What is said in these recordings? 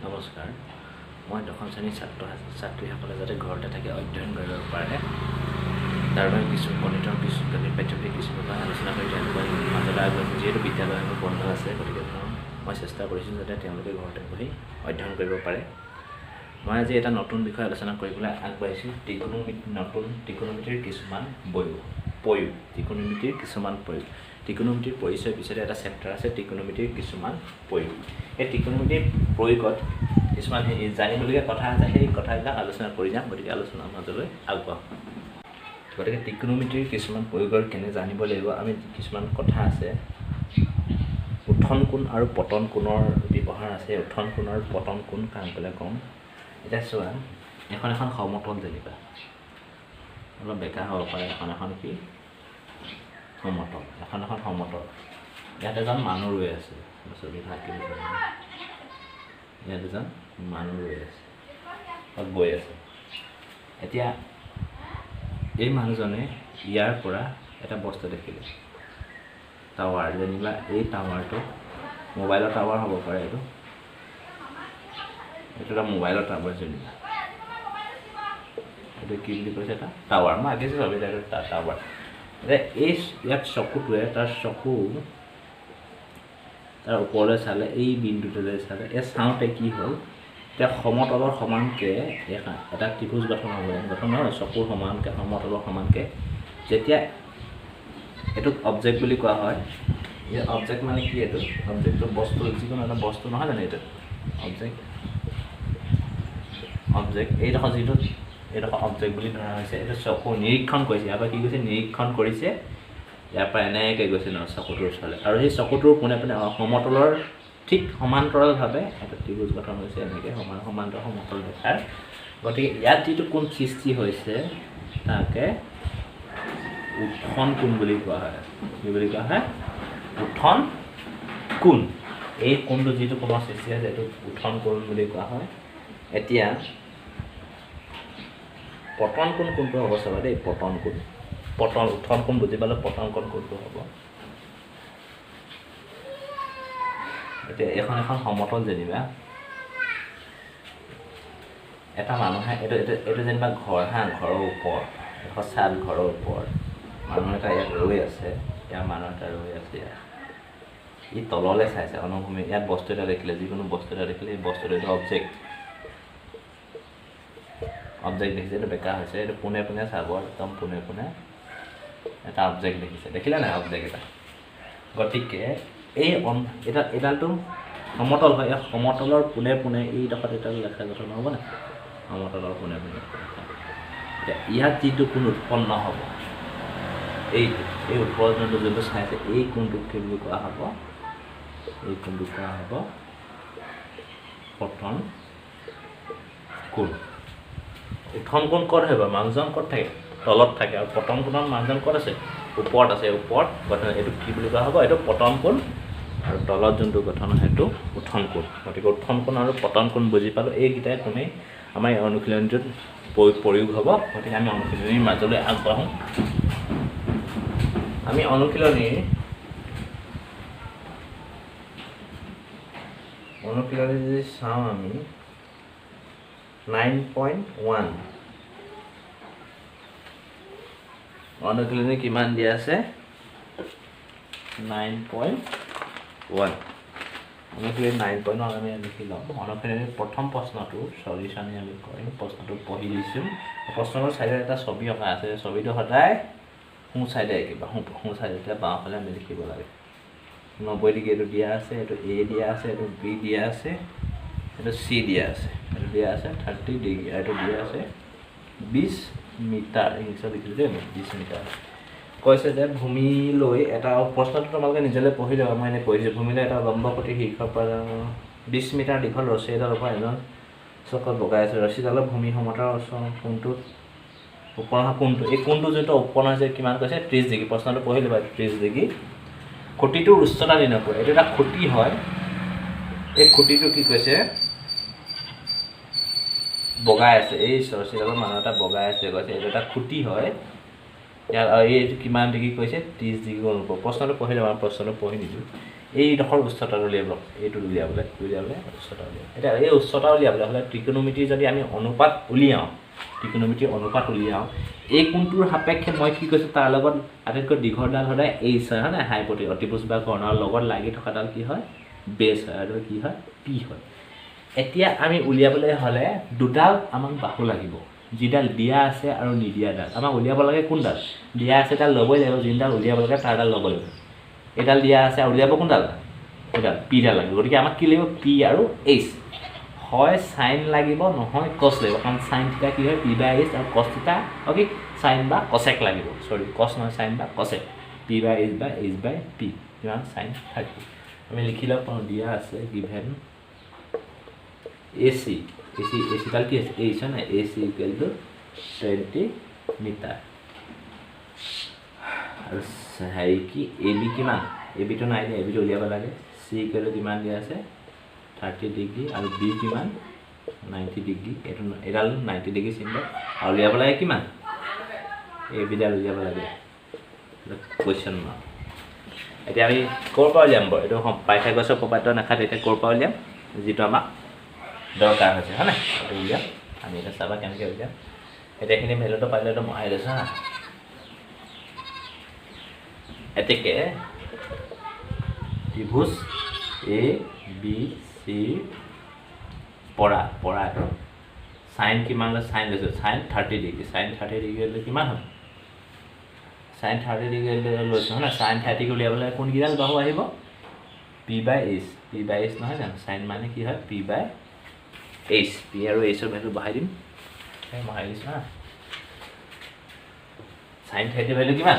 নমস্কাৰ, মই দশম শ্ৰেণীৰ ছাত্ৰ ছাত্ৰীসকলে যাতে ঘৰতে থাকি অধ্যয়ন কৰিব পাৰে তাৰ বাবে কিছু গণিতৰ কিছু গণিত পাঠ্যপুথি কিছু বিষয় আলোচনা কৰি তেওঁলোকৰ মাজলৈ আগবাঢ়িছোঁ। যিহেতু বিদ্যালয়সমূহ বন্ধ আছে, গতিকে মই চেষ্টা কৰিছোঁ যাতে তেওঁলোকে ঘৰতে বহি অধ্যয়ন কৰিব পাৰে। মই আজি এটা নতুন বিষয় আলোচনা কৰিবলৈ আগবাঢ়িছোঁ, ত্ৰিকোণমিতি। নতুন ত্ৰিকোণমিতিৰ কিছুমান প্ৰয়োগ, ত্ৰিকোণমিতিৰ কিছুমান প্ৰয়োগ। ত্ৰিকোণমিতিৰ পৰিচয় পিছতে এটা চেপ্টাৰ আছে, ত্ৰিকোণমিতিৰ কিছুমান প্ৰয়োগ। এই ত্ৰিকোণমিতিৰ প্ৰয়োগত কিছুমান জানিবলগীয়া কথা আছে, সেই কথাবিলাক আলোচনা কৰি যাম। গতিকে আলোচনাৰ মাজলৈ আগবাঢ়োঁ। গতিকে ত্ৰিকোণমিতিৰ কিছুমান প্ৰয়োগৰ কেনে জানিব লাগিব আমি, কিছুমান কথা আছে। উত্থন কোণ আৰু পতন কোণৰ ব্যৱহাৰ আছে। উত্থন কোণ আৰু পতন কোণ কাক বোলে ক'ম। এতিয়া চোৱা, এখন এখন সমতল যেনিবা অলপ বেকা হ'ব পাৰে, এখন এখন কি সমতল, এখন এখন সমতল। ইয়াত এজন মানুহ ৰৈ আছে, ছবিখন আঁকি দিছোঁ। ইয়াত এজন মানুহ ৰৈ আছে বা গৈ আছে। এতিয়া এই মানুহজনে ইয়াৰ পৰা এটা বস্তু দেখিলে, টাৱাৰ। যেনিবা এই টাৱাৰটো মোবাইলৰ টাৱাৰ হ'ব পাৰে, এইটো এইটো এটা মোবাইলৰ টাৱাৰ যেনিবা। এইটো কি বুলি কৈছে, এটা টাৱাৰ। মই আঁকিছোঁ ছবিত, এইটো টাৱাৰ। এতিয়া এই ইয়াত চকুটোৱে তাৰ চকু তাৰ ওপৰলৈ চালে, এই বিন্দুটোলৈ চালে। এই চাওঁতে কি হ'ল, এতিয়া সমতলৰ সমানকৈ এটা ত্ৰিভুজ গঠন হ'ব, গঠন নহয়, চকুৰ সমানকৈ, সমতলৰ সমানকৈ। যেতিয়া এইটোক অবজেক্ট বুলি কোৱা হয়, এই অবজেক্ট মানে কি, এইটো অবজেক্টটো বস্তু, যিকোনো এটা বস্তু নহয় জানো, এইটো অবজেক্ট। অবজেক্ট এইডোখৰ যিটো এইডোখৰ অবজেক্ট বুলি ধৰা হৈছে, এইটো চকু নিৰীক্ষণ কৰিছে। ইয়াৰ পৰা কি কৈছে, নিৰীক্ষণ কৰিছে। ইয়াৰ পৰা এনেকৈ গৈছে ন চকুটোৰ ওচৰলৈ, আৰু সেই চকুটোৰ পোনে পোনে সমতলৰ ঠিক সমান্তৰালভাৱে এটা ত্ৰিভুজ গঠন হৈছে, এনেকৈ সমান সমান্তৰাল সমতল ৰেখাৰ। গতিকে ইয়াত যিটো কোণ সৃষ্টি হৈছে তাকে উত্থন কোণ বুলি কোৱা হয়। কি বুলি কোৱা হয়? উত্থন কোণ। এই কোণটো যিটো কোণৰ সৃষ্টি হৈছে এইটো উত্থন কোণ বুলি কোৱা হয়। এতিয়া পতন কোণ কোনটো হ'ব চাবা দেই, পতন কোণ, পতন উত্থন কোণ বুজি পালোঁ, পতন কোণ কোনটো হ'ব। এতিয়া এইখন এখন সমতল যেনিবা, এটা মানুহে এইটো এইটো এইটো যেনিবা ঘৰ, হা, ঘৰৰ ওপৰত এখন চাদ, ঘৰৰ ওপৰত মানুহ এটা ইয়াত ৰৈ আছে। ইয়াৰ মানুহ এটা ৰৈ আছে, ইয়াত ই তললৈ চাইছে অনুভূমি। ইয়াত বস্তু এটা দেখিলে, যিকোনো বস্তু এটা দেখিলে, এই বস্তুটো এইটো অবজেক্ট, অবজেক্ট দেখিছে, এইটো বেকা হৈছে, এইটো পোনে পোনে চাব, একদম পোনে পোনে এটা অবজেক্ট দেখিছে, দেখিলে নাই অবজেক্ট এটা। গতিকে এই এটা এডালটো সমতল হয়, এই সমতলৰ পোনে পোনে এইডোখৰত এডাল ৰেখা গঠন হ'ব নাই, সমতলৰ পোনে পোনে। এতিয়া ইয়াত যিটো কোণ উৎপন্ন হ'ব, এইটো এই উৎপন্নটো যোনটো চাইছে, এই কোণটোক কি বুলি কোৱা হ'ব, এই কোণটোক কোৱা হ'ব পতন কোণ। উত্থন কোণ ক'ত হয় বাৰু, মানুহজন ক'ত থাকে, তলত থাকে। আৰু পতন কোণত মানুহজন ক'ত আছে, ওপৰত আছে, ওপৰত গঠন। এইটো কি বুলি কোৱা হ'ব, এইটো পতন কোণ। আৰু তলত যোনটো গঠন হয় সেইটো উত্থন কোণ। গতিকে উত্থন কোণ আৰু পতন কোণ বুজি পালোঁ। এইকেইটাই কোণেই আমাৰ এই অনুশীলনীটোত প্ৰয়োগ হ'ব। গতিকে আমি অনুশীলনীৰ মাজলৈ আগবাঢ়োঁ। আমি অনুশীলনী যদি চাওঁ আমি 9.1 অনুশীলনী কিমান দিয়া আছে, 9.1 অনুশীলনী 9.1 আমি লিখি লওঁ। অনুশীলনীৰ প্ৰথম প্ৰশ্নটো চলিউশ্যন আমি কৰিম। প্ৰশ্নটো পঢ়ি দিছোঁ। প্ৰশ্নটোৰ চাইডত এটা ছবি অঁকা আছে, ছবিটো সদায় সোঁ চাইডে আঁকিবা, সোঁ চাইডে, তেতিয়া বাওঁফালে আমি লিখিব লাগে। 90 ডিগ্ৰী এইটো দিয়া আছে, এইটো এ দিয়া আছে, এইটো বি দিয়া আছে, এইটো চি দিয়া আছে, এইটো দিয়া আছে 30 ডিগ্ৰী, এইটো দিয়া আছে 20 মিটাৰ। ইংলিছত লিখিছোঁ দেই মই, 20 মিটাৰ। কৈছে যে ভূমিলৈ এটা, প্ৰশ্নটো তোমালোকে নিজলৈ পঢ়ি ল'বা, মই এনেই পঢ়িছোঁ। ভূমিলৈ এটা লম্ব খুঁটিৰ শীৰ্ষৰ পৰা 20 মিটাৰ দীঘল ৰছী এডালৰ পৰা এজন চকত বগাই আছে। ৰছীডালৰ ভূমি সমতাৰ ওচৰ কোণটোত উৎপন্ন হোৱা কোণটো, এই কোণটো যোনটো উৎপন্ন হৈছে কিমান কৈছে, 30 ডিগ্ৰী। প্ৰশ্নটো পঢ়ি ল'বা, 30 ডিগ্ৰী। খুঁটিটোৰ উচ্চতা নিৰ্ণয় কৰা। এইটো এটা খুঁটি হয়, এই খুঁটিটো কি কৈছে, বগাই আছে, এই ৰছীডালৰ মানুহ এটা বগাই আছে, কৈছে এইটো এটা খুঁটি হয়। ইয়াত এইটো কিমান ডিগ্ৰী কৈছে, 30 ডিগ্ৰী অনুভৱ। প্ৰশ্নটো পঢ়ি ল'বা, প্ৰশ্নটো পঢ়ি নিদিওঁ। এইডোখৰ উচ্চতাটো উলিয়াব, এইটো উলিয়াবলৈ উলিয়াবলৈ উচ্চতা উলিয়াব। এতিয়া এই উচ্চতা উলিয়াবলৈ হ'লে ত্ৰিকোণমিতিৰ যদি আমি অনুপাত উলিয়াওঁ, ত্ৰিকোণমিতিৰ অনুপাত উলিয়াওঁ, এই কোণটোৰ সাপেক্ষে মই কি কৈছোঁ, তাৰ লগত আটাইতকৈ দীঘলডাল সদায় এইচ হয়, হয় নাই? হাইপতি অতিভুজ বা কৰ্ণৰ লগত লাগি থকাডাল কি হয়? বেছ হয়, আৰু কি হয়? পি হয়। এতিয়া আমি উলিয়াবলৈ হ'লে দুডাল আমাক বাহু লাগিব, যিডাল দিয়া আছে আৰু নিদিয়াডাল। আমাক উলিয়াব লাগে কোনডাল? দিয়া আছে ডাল ল'বই লাগিব, যোনডাল উলিয়াব লাগে তাৰডাল ল'ব লাগিব। এইডাল দিয়া আছে আৰু উলিয়াব কোনডাল? এইডাল পিডাল লাগিব। গতিকে আমাক কি লাগিব? পি আৰু এইচ। হয় চাইন লাগিব, নহয় কছ লাগিব, কাৰণ চাইন থিটা কি হয়? পি বাই এইচ, আৰু কছ থিটা অ'কে চাইন বা কচেক লাগিব, চৰি কছ নহয় চাইন বা কচেক, পি বাই এইচ বা এইচ বাই পি কিমান? চাইন 30। আমি লিখি ল'ব পাৰোঁ, দিয়া আছে given a C, A C এ চিডাল কি আছে? এইচ হয় নাই? A C equal to 20 metre. আৰু হেৰি কি এ বি কিমান? এ বিটো নাই দিয়া, এ বিটো উলিয়াব লাগে। চি ইকুৱেল টু কিমান দিয়া আছে? 30 ডিগ্ৰী। আৰু বি কিমান? 90 ডিগ্ৰী। এইটো এইডাল 90 ডিগ্ৰী চিম্বল। আৰু উলিয়াব লাগে কিমান? এ বিডাল উলিয়াব লাগে, কুৱেশ্যন মাৰ্ক। এতিয়া আমি ক'ৰ পৰা উলিয়াম বাৰু? এইটো পাইথাগোৰাছৰ উপপাদ্য নাখাতে এতিয়া ক'ৰ পৰা উলিয়াম? যিটো আমাক দৰকাৰ হৈছে, হয় নাই? এইটো উলিয়াম আমি। এতিয়া চাবা কেনেকৈ উলিয়াম। এতিয়া এইখিনি ভেলুটো পালেতো মহাই লৈছোঁ হা। এতেকে ত্ৰিভুজ এ বি চিৰ পৰা পৰা এইটো চাইন কিমান লৈ চাইন লৈছোঁ, চাইন 30 ডিগ্ৰী। চাইন 30 ডিগ্ৰী ল'লে কিমান হ'ব? চাইন 30 ডিগ্ৰী লৈছোঁ, হয় নাই? চাইন 30 উলিয়াবলৈ কোনকেইডাল বাহু আহিব? P by H, P by H নহয় জানো? চাইন মানে কি হয়? পি বাই এইচ। পি আৰু এইচৰ ভেলু বহাই দিম, বহাই দিছোঁ হা। চাইন 30 ভেলু কিমান?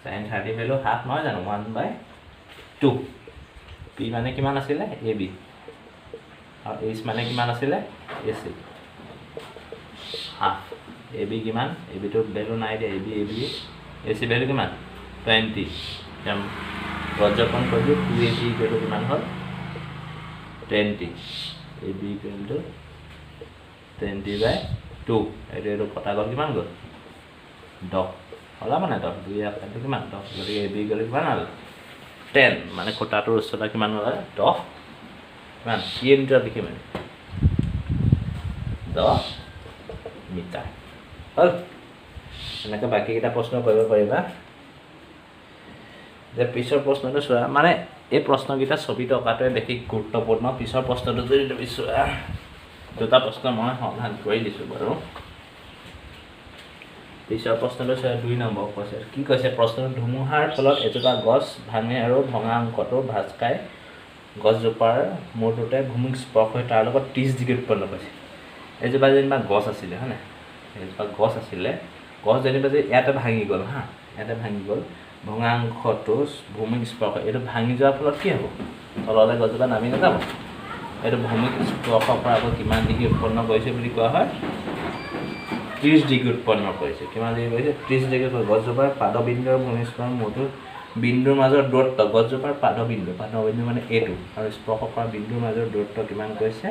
চাইন 30 ভেলু হাফ নহয় জানো? 1/2। পি মানে কিমান আছিলে? A B. আৰু এইচ মানে কিমান আছিলে? A C. Half A B কিমান? এ বিটোৰ ভেলু নাই দিয়া। A B, A B A C value কিমান? 20। পৰ্যবেক্ষণ কৰিলোঁ, টু এ বি ইকুৱেল কিমান হ'ল? 20। A B equal to 20/2। এইটো কটা গ'ল, কিমান গ'ল? 10 ওলাব নাই? 10 2 1 কিমান? 10। গতিকে এ বি ইকুৱেল কিমান হ'ল? 10। মানে খুঁটাটোৰ উচ্চতা কিমান ওলালে? 10। কিমান কি ইউনিটত লিখিম আমি? 10 মিটাৰ হ'ল। এনেকৈ বাকীকেইটা প্ৰশ্ন কৰিব পাৰিবা। যে পিছৰ প্ৰশ্নটো চোৱা, মানে এই প্ৰশ্নকেইটা ছবি অঁকাটোৱে বেছি গুৰুত্বপূৰ্ণ। পিছৰ প্ৰশ্নটো যদি তুমি চোৱা, দুটা প্ৰশ্ন মই সমাধান কৰি দিছোঁ বাৰু। পিছৰ প্ৰশ্নটো চোৱা, 2 নম্বৰ কৈছে, কি কৈছে প্ৰশ্নটো? ধুমুহাৰ ফলত এজোপা গছ ভাঙে আৰু ভঙা অংশটো ভাঁজ খাই গছজোপাৰ মূৰটোতে ভূমিক স্পৰ্শ হৈ তাৰ লগত 30 ডিগ্ৰী উৎপন্ন কৰিছে। এজোপা যেনিবা গছ আছিলে, হয় নাই? এজোপা গছ আছিলে, গছ যেনিবা যে ইয়াতে ভাঙি গ'ল, হা, ইয়াতে ভাঙি গ'ল, ভঙা অংশটো ভূমিক স্পৰ্শ, এইটো ভাঙি যোৱাৰ ফলত কি হ'ব? তললৈ গছজোপা নামি নাযাব। এইটো ভূমিক স্পৰ্শ কৰা আকৌ কিমান ডিগ্ৰী উৎপন্ন কৰিছে বুলি কোৱা হয়? 30 ডিগ্ৰী উৎপন্ন কৰিছে। কিমান ডিগ্ৰী কৰিছে? 30 ডিগ্ৰী। গছজোপাৰ পাদবিন্দু আৰু ভূমি স্পৰ্শ মূৰটো বিন্দুৰ মাজৰ দূৰত্ব, গছজোপাৰ পাদবিন্দু, পাদবিন্দু মানে এইটো, আৰু স্পৰ্শ কৰা বিন্দুৰ মাজৰ দূৰত্ব কিমান কৈছে?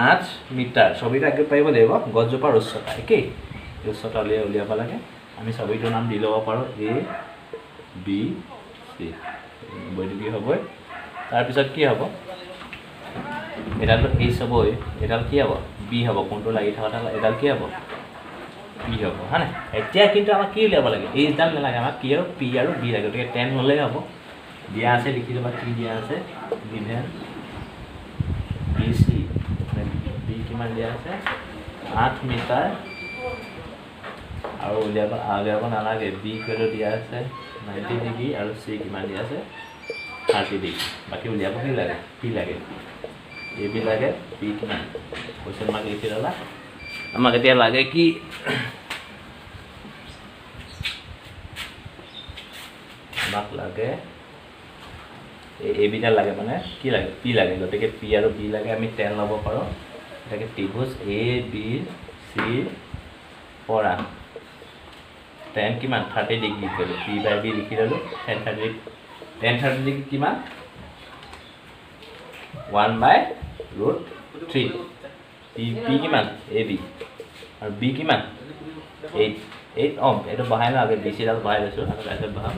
8 মিটাৰ। ছবিটো আঁকিব পাৰিব লাগিব। গছজোপাৰ উচ্চতা একেই, উচ্চতা উলিয়াব লাগে। আমি ছবিটোৰ নাম দি ল'ব পাৰোঁ এ বি চি, 90 ডিগ্ৰী হ'বই। তাৰপিছত কি হ'ব? এডালটো এইচ হ'বই, এডাল কি হ'ব? বি হ'ব, কোনটো লাগি থকাডাল, এডাল কি হ'ব? পি হ'ব, হয় নাই? এতিয়া কিন্তু আমাক কি উলিয়াব লাগে? এইচডাল নালাগে আমাক, কি আৰু পি আৰু বি লাগে। গতিকে 10 ল'লেই হ'ব। দিয়া আছে, লিখি ল'বা কি দিয়া আছে। গিভেন বি চি, বি কিমান দিয়া আছে? 8 মিটাৰ। আৰু উলিয়াব নালাগে। বি ইকুৱেল দিয়া আছে 90 ডিগ্ৰী, আৰু চি কিমান দিয়া আছে? 30 ডিগ্ৰী। বাকী উলিয়াব কি লাগে? পি লাগে, এ বি লাগে, পি কিমান? কুৱেশ্যন মাৰ্ক লিখি ল'লা। আমাক এতিয়া লাগে কি? আমাক লাগে এ বিডাল লাগে, মানে কি লাগে? পি লাগে। গতিকে পি আৰু বি লাগে, আমি 10 ল'ব পাৰোঁ। গতিকে ত্ৰিভুজ এ বি চিৰ পৰা 10 কিমান? 30 ডিগ্ৰী কৰিলোঁ, পি বাই বি লিখি ল'লোঁ। টেন 30 ডিগ্ৰী কিমান? 1/√3। পি পি কিমান? A B. আৰু বি কিমান? 8, 8। অঁ, এইটো বহাই লওঁ আগে, বি চিডাল বহাই লৈছোঁ আৰু তাৰপিছত বহাম।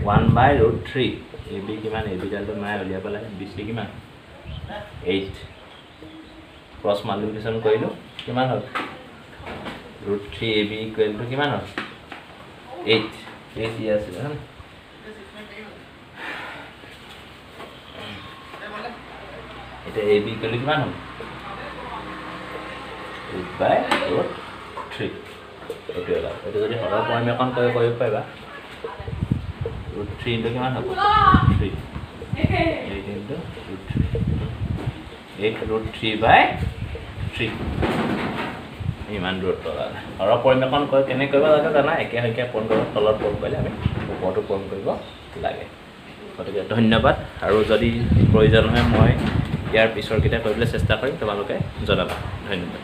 1/√3। এ বি কিমান? এ বিডালটো নাই, উলিয়াব লাগে। বি চি কিমান? 8। ক্ৰছ মাল্টিপ্লিকেশ্যন কৰিলোঁ, কিমান হ'ল? Root 3 A B equal to কিমান হ'ল? 8। 8 দিয়া আছিলে, হয়। এতিয়া এ বি ইকুৱেল টু কিমান হ'ল? 8 বাই ৰুট 3। এইটো ওলাব। এইটো যদি সৰহ পৰিমেয়কৰণ কৰি কৰিব পাৰিবা, ৰুট 3 ইনটু কিমান হ'ব? 3। 8 into root 3, 8 root 3 by 3। ইমান দূৰত্ব ওলালে। সৰহ পৰিমেয়কৰণ কৰি কেনেকৈ কৰিব লাগে জানা? একে সংখ্যা পূৰণ কৰিব, তলত পূৰণ কৰিলে আমি ওপৰতো পূৰণ কৰিব লাগে। গতিকে ধন্যবাদ। আৰু যদি প্ৰয়োজন হয়, মই ইয়াৰ পিছৰকেইটা কৰিবলৈ চেষ্টা কৰিম, তোমালোকে জনাবা। ধন্যবাদ।